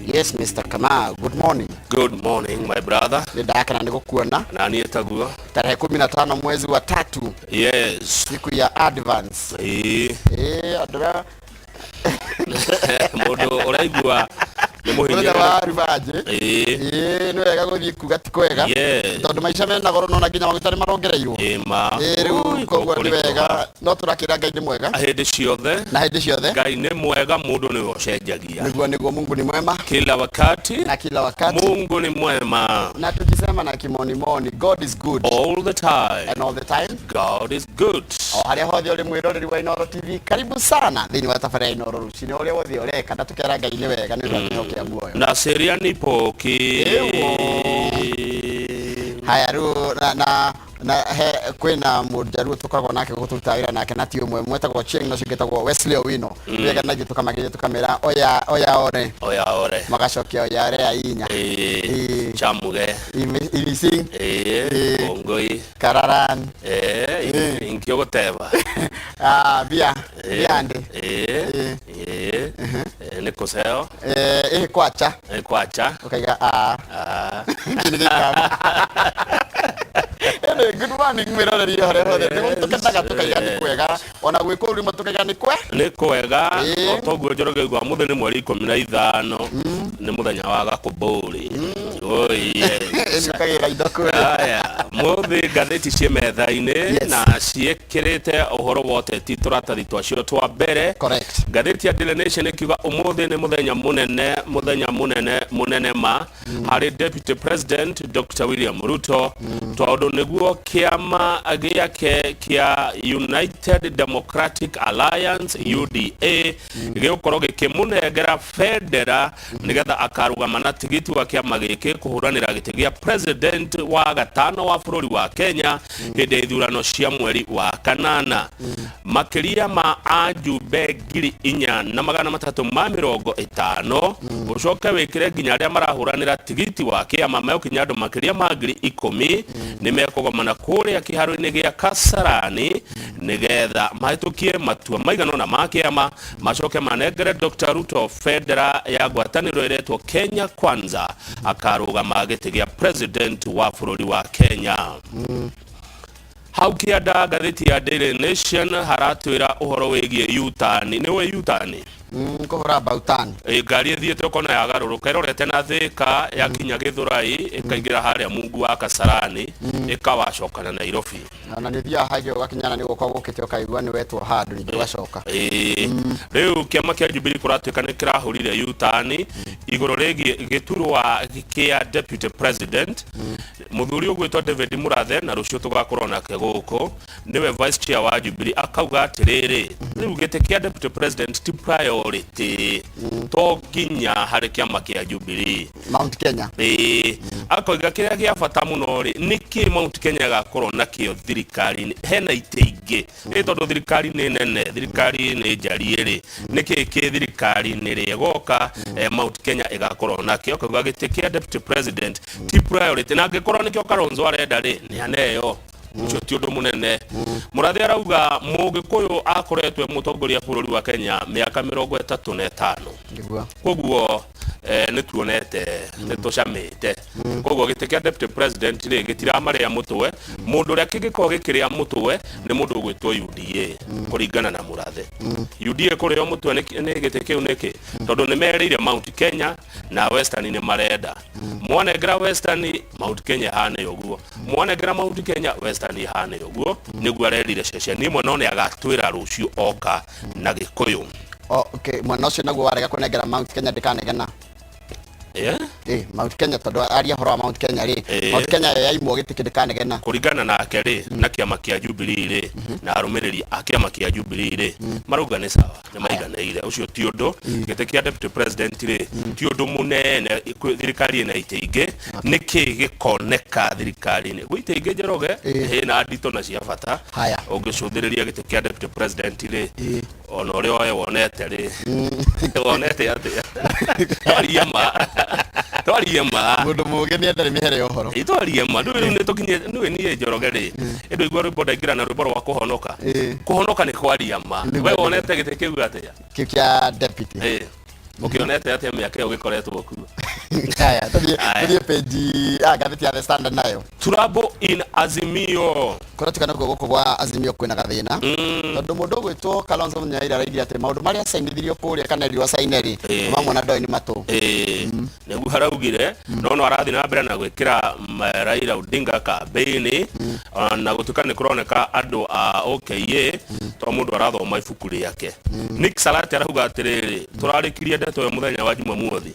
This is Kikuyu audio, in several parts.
Yes, Mr. Kamau, good morning. Good morning, my brother. Nĩ ndakena nĩ gũkuona. Na niĩ taguo. Tarehe 15 mwezi wa tatu. Yes. Siku ya advance. Ĩĩ. Ĩĩ, andũ arĩa Mũndũ ũraigua nĩ mũthenya mũhinyĩrĩru. wa ribanje. Ĩĩ. Ĩĩ, nĩ wega gũthiĩ kuga ti kwega. Yes. Tondũ maica mena goro nona nginya maguta nĩ marongereirwo. Ĩĩ ma. Ĩĩ, rĩu Ui, koguo nĩ gũkũritũha. wega no tũrakĩra Ngai nĩ mwega. Hĩndĩ ciothe. Na hĩndĩ ciothe. Ngai nĩ mwega, mũndũ nĩwe ũcenjagia. Nĩguo nĩguo, Mungu ni mwema. Kila wakati. Na kila wakati. Mungu ni mwema. Na tukisema na kimonimoni, God is good. All the time. And all the time. God is good. O harĩa hothe ũrĩ mwĩroreri wa Inooro TV, karibu sana thĩinĩ wa tabarĩra ya Inooro rũcinĩ, ũrĩa wothe ũreka na tũkera Ngai nĩ wega nĩ ũndũ wa kĩheo kĩa muoyo. Na seria ni poki. Ewo. Haya rĩu na he kwĩna mũnjaruo tũkoragwo nake gũtũruta wĩra nake na ti ũmwe mwetagwo Chieng na ũcio ũngĩ etagwo Wesley Owino. Wega na ithuĩ tũkamageria tũkamera oya oya ore. Oya ore. Magacokia oya ore ainya. Ĩĩ. Ĩĩ. Chamuge. Imising. Ĩĩ. Ĩĩ. Kongoi. Kararan. Ĩĩ. Ingiogoteba. Ah, bia. Biande. Ĩĩ. Ĩĩ. Ĩĩ, nĩ kũceo. Eh, ĩ kwacha. Ĩ kwacha. Ukaiga a. Ah. Kĩ nĩ gĩkamba. Anyway, good morning mwĩroreri harĩa hothe. Nĩ tũkenaga tũkaiga nĩ kwega. Ona gwĩ kũu rĩmwe tũkaiga nĩ kwe. Nĩ kwega. Ĩĩ. O toguo Njoroge aigua mũthĩ nĩ mweri 15, nĩ mũthenya wa gakũmbũri. Oi, yes. Ĩni ũkagĩra indo kũrĩa. Aya, mũthĩ ngathĩti ciĩ metha-inĩ na ciĩkĩrĩte ũhoro wa ũteti tũratathi twacio twa mbere. Correct. Ngathĩti ya Daily Nation ĩkiuga ũmũthĩ nĩ mũthenya mũnene, mũthenya mũnene mũnene ma harĩ Deputy President Dr. William Ruto, tondũ nĩguo kĩama gĩake kĩa United Democratic Alliance, UDA, gĩgũkorwo gĩkĩmũnengera bendera nĩgetha akarũgama na tigiti wa kĩama gĩkĩ kũhũranĩra gĩtĩ gĩa president wa gatano wa bũrũri wa Kenya hĩndĩ ya ithurano cia mweri wa kanana. Makĩria ma ajumbe 4350, ũcoke wĩkĩre nginya arĩa marahũranĩra tigiti wa kĩama, megũkinya andũ makĩria ma 10,000 nĩ mekũgomana kũrĩa kĩharo-inĩ gĩa Kasarani nĩgetha mahĩtũkie matua maigana ũna ma kĩama, macoke manengere Dr. Ruto bendera ya ngwatanĩro ĩretwo Kenya Kwanza akarũgama gĩtĩ gĩa president wa bũrũri wa Kenya. Hau kĩanda ngathĩti ya Daily Nation haratwĩra ũhoro wĩgiĩ U-turn. Nĩ ũĩ U-turn? Kũhũra bautani. Ĩ, ngari ĩthiĩte ũkona yagarũrũka ĩrorete na Thĩka, yakinya Gĩthũrai ĩkaingĩra harĩa Mungu wa Kasarani, ĩkawacoka na Nairobi. Na nĩ ũthiaga hangĩ ũgakinyana nĩ gũka gũkĩte ũkaigua nĩ wetwo handũ ningĩ ũgacoka. Ĩĩ. Rĩu kĩama kĩa Jubilee kũratuĩka nĩ kĩrahũrire U-turn igũrũ rĩgiĩ gĩturwa kĩa deputy president. Mũthuri ũgwĩtwo David Murathe, na rũciũ tũgakorwo nake gũkũ, nĩwe vice chair wa Jubilee, akauga atĩrĩrĩ, rĩu gĩtĩ kĩa deputy president ti priority to nginya harĩ kĩama kĩa Jubilee. Mount Kenya. Ĩĩ, akoiga kĩrĩa gĩa bata mũno rĩ, nĩkĩ Mount Kenya ĩgakorwo nakĩo thirikari-inĩ hena itĩ ingĩ? Ĩ tondũ thirikari nĩ nene, thirikari nĩ njariĩ rĩ, nĩkĩ kĩ thirikari-inĩ rĩ ĩgoka Mount Kenya ĩgakorwo nakĩo? Akauga gĩtĩ kĩa deputy president ti priority, na angĩkorwo nĩkĩo Kalonzo arenda rĩ, nĩ aneo, ũcio ti ũndũ mũnene. Mũrathe arauga Mũgĩkũyũ akoretwo e mũtongoria bũrũri wa Kenya mĩaka 35. Nĩguo. Koguo nĩ tuonete, nĩ tũcamĩte, koguo gĩtĩ kĩa deputy president rĩ gĩtiramarĩa mũtwe. Mũndũ ũrĩa kĩngĩkorwo gĩkĩrĩa mũtwe nĩ mũndũ ũgwĩtwo UDA. Kũringana na Mũrathe, UDA kũrĩo mũtwe nĩ gĩtĩ kĩu nĩkĩ? Tondũ nĩ merĩire Mount Kenya na Western nĩ marenda. Mwanengera Western, Mount Kenya ĩhane ũguo, mwanengera Mount Kenya, Western ĩhane ũguo. Nĩguo arerire ceceni ĩmwe, no nĩ agatwĩra rũciũ oka na Gĩkũyũ. Okay, mwena ũcio naguo warega kũnengera Mount Kenya ndĩkanegena. Yeah? Eh, Mount Kenya, tondũ aria ũhoro wa Mount Kenya rĩ, Mount Kenya yo yaimwo gĩtĩ ndĩkanegena. Kũringana nake rĩ, na kĩama kĩa Jubilee rĩ, na arũmĩrĩri a kĩama kĩa Jubilee rĩ, marauga nĩ sawa, nĩ maiganĩire, ũcio ti ũndũ. Gĩtĩ kĩa deputy president rĩ ti ũndũ mũnene thirikari ĩna itĩ ingĩ. Nĩkĩ gĩkoneka thirikari-inĩ gwĩ itĩ ingĩ, Njoroge, ĩna ndito na cia bata? Haya. Ũngĩcũthĩrĩria gĩtĩ kĩa deputy president rĩ, ona ũrĩa we wonete rĩ, wonete atĩa? Twarie ma, twarie ma. Mũndũ mũũgĩ nĩ ethere mĩhere ya ũhoro. Twarie ma, ndũĩ rĩu nĩ tũkinye nĩũĩ niĩ Njoroge rĩ, ĩndũ igua rwĩmbo ndaingĩra na rwĩmbo rwa kũhonoka. Kũhonoka nĩ kwaria ma. Nĩguo. We wonete gĩtĩ kĩu atĩa? Kĩu kĩa deputy? Ĩĩ. Ũkĩonete atĩa mĩaka ĩyo gĩkoretwo kuo? Haya, tũthiĩ. Haya. Tũthiĩ page, ngathĩti ya The Standard nayo. Trouble in Azimio. Kũratuĩka nakuo gũkũ gwa Azimio kwĩna gathĩna, tondũ mũndũ ũgwĩtwo Kalonzo Musyoka araigire atĩ maũndũ marĩa acainithirio kũrĩa kana erirwo acaine rĩ, mamwe na ndoĩ nĩ matũ. Nĩguo haraugire, no no arathiĩ na mbere na gwĩkĩra Raila Odinga kambĩini, na gũtuĩka nĩ kũroneka andũ a OKA to mũndũ arathoma ibuku rĩake. Nick Salati arauga atĩrĩrĩ, tũrarĩkirie ndeto ĩyo mũthenya wa Jumamothi,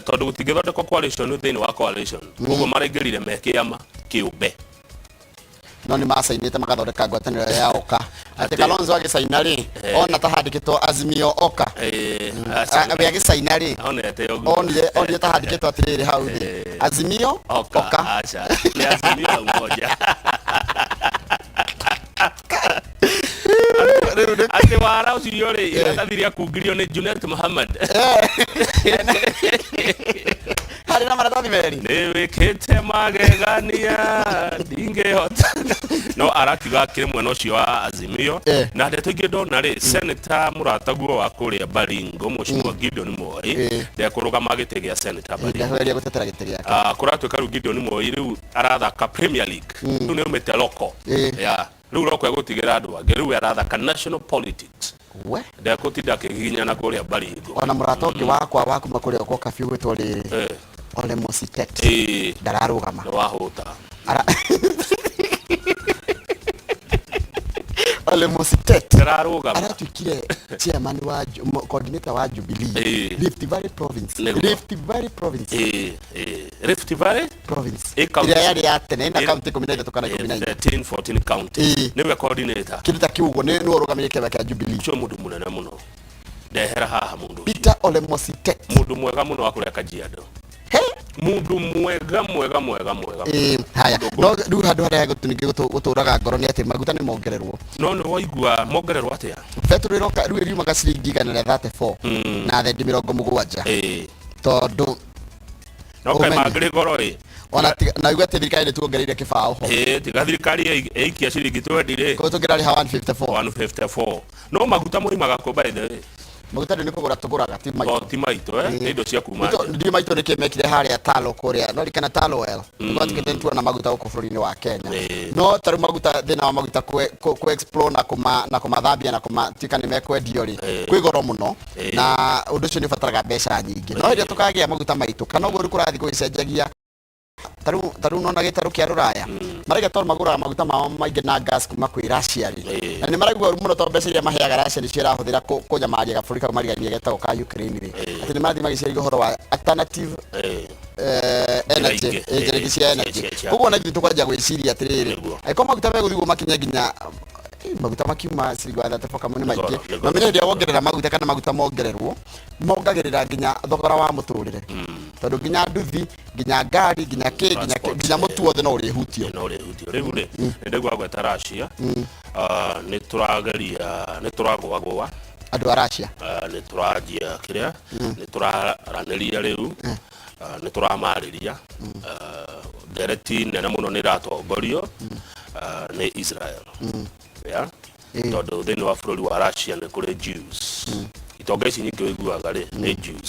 tondũ gũtingĩthondekwo coalition thĩinĩ wa coalition, koguo maraingĩrire me kĩama kĩũmbe. No nĩ macainĩte magathondeka ngwatanĩro ya Oka, atĩ Atĩ- Kalonzo agĩcaina rĩ, ona ta handĩkĩtwo Azimio Oka. Aca. We agĩcaina rĩ, onete ũguo. Onire ta handĩkĩtwo atĩrĩrĩ hau thĩ, Azimio Oka. Oka. Aca, nĩ Azimio la Umoja. Atĩ wara ũcio rĩ, iratathi rĩakungirio nĩ Junet Muhammad. Harĩ na maratathi merĩ. Nĩ wĩkĩte magegania ndingĩhota, no arakiuga akĩrĩ mwena ũcio wa Azimio. Na ndeto ingĩ ndona rĩ, senator mũrataguo wa kũrĩa Baringo, Mheshimiwa Gideon Moi, ndekũrũgama gĩtĩ gĩa senator Baringo. Ndakũgeria gũtetera gĩtĩ gĩake. Kũratuĩka rĩu Gideon Moi rĩu arathaka Premier League, rĩu nĩ aumĩte loko ya rĩu loko egũtigĩra andũ angĩ, rĩu we arathaka national politics. We. Ndekũtinda akĩgiginyana kũrĩa Baringo. Ona mũrata ũngĩ wakwa wa kuma kũrĩa gwa Kabiũ gwĩtwo rĩrĩ, Ole Mositet, ndararũgama. Nĩ wahũta. Ole Mositet ndararũgama. Aratuĩkire chairman wa coordinator wa Jubilee Rift Valley Province. Nĩguo. Rift Valley Province. Rift Valley Province Ĩ county. Ĩrĩa yarĩ ya tene ĩna kaunti 13 kana 14. 13, 14 county. Nĩwe coordinator. Kĩndũ ta kĩu ũguo, nĩwe ũrũgamĩrĩire kĩama kĩa Jubilee. Ũcio mũndũ mũnene mũno, ndehera haha mũndũ ũcio. Peter Ole Mositet. Mũndũ mwega mũno wa kũrĩa Kajiado. He. Mũndũ mwega mwega mwega mwega. Haya, no rĩu handũ harĩa ningĩ gũtũraga ngoro nĩ atĩ maguta nĩ mongererwo. No nĩ waigua mongererwo atĩa? Betũrũ ĩroka rĩu ĩriumaga ciringi 134 na thendi 70, tondũ No kaĩ Ũmenye. mangĩrĩ goro ĩ. Ona na igua atĩ thirikari nĩ tuongereire kĩbaũ ho. Tiga thirikari ĩikia ciringi 20 rĩ. Koguo tũngĩrarĩha 154. 154, no maguta moimaga kũ, by the way? Maguta rĩu nĩ kũgũra tũgũraga, ti maitũ. O ti maitũ, nĩ indo cia kuma nja. Ndiũ maitũ nĩkĩ mekire harĩa Talo kũrĩa, no rikana Talo Oil gwatuĩkĩte nĩ tuona maguta gũkũ bũrũri-inĩ wa Kenya. No tarĩu maguta, thĩna wa maguta kũ explore na kũmathambia na kũmatuĩka nĩ mekwendio rĩ, kwĩ goro mũno, na ũndũ ũcio nĩ ũbataraga mbeca nyingĩ. No hĩndĩ ĩrĩa tũkagĩa maguta maitũ, kana ũguo rĩu kũrathiĩ gũgĩcenjagia, tarĩu nona gĩtarũ kĩa rũraya maraiga tondũ magũraga maguta mao maingĩ na gas kuma kwĩ Russia rĩ, na nĩ maraigua ũru mũno tondũ mbeca iria maheaga Russia nĩcio ĩrahũthĩra kũnyamaria gabũrũri kau marigainie getagwo ka Ukraine rĩ, atĩ nĩ marathiĩ magĩcaria ũhoro wa alternative energy. Ingĩ. Njĩra ingĩ cia energy. Koguo ona ithuĩ tũkwanjia gwĩciria atĩrĩrĩ, angĩkorwo maguta megũthiĩ ũguo makinye nginya maguta makiuma ciringi 134 kamwe nĩ maingĩ. Nĩguo. Na menye hĩndĩ ĩrĩa wongerera maguta kana maguta mongererwo, mongagĩrĩra nginya thogora wa mũtũrĩre, tondũ nginya nduthi, nginya ngari, nginya kĩ, nginya kĩ, Transport, nginya mũtu wothe no ũrĩhutio. No rĩhutio. Rĩu rĩ, nĩ ndaigua gweta Russia. Nĩ tũrageria, nĩ tũragũagũa andũ a Russia. Nĩ tũranjia kĩrĩa nĩ tũraranĩria rĩu. Nĩ tũramarĩria. Ndereti nene mũno nĩ ĩratongorio nĩ Israel, yeah? Tondũ thĩinĩ wa bũrũri wa Russia nĩ kũrĩ Jews. Itonga ici nyingĩ ũiguaga rĩ, nĩ Jews.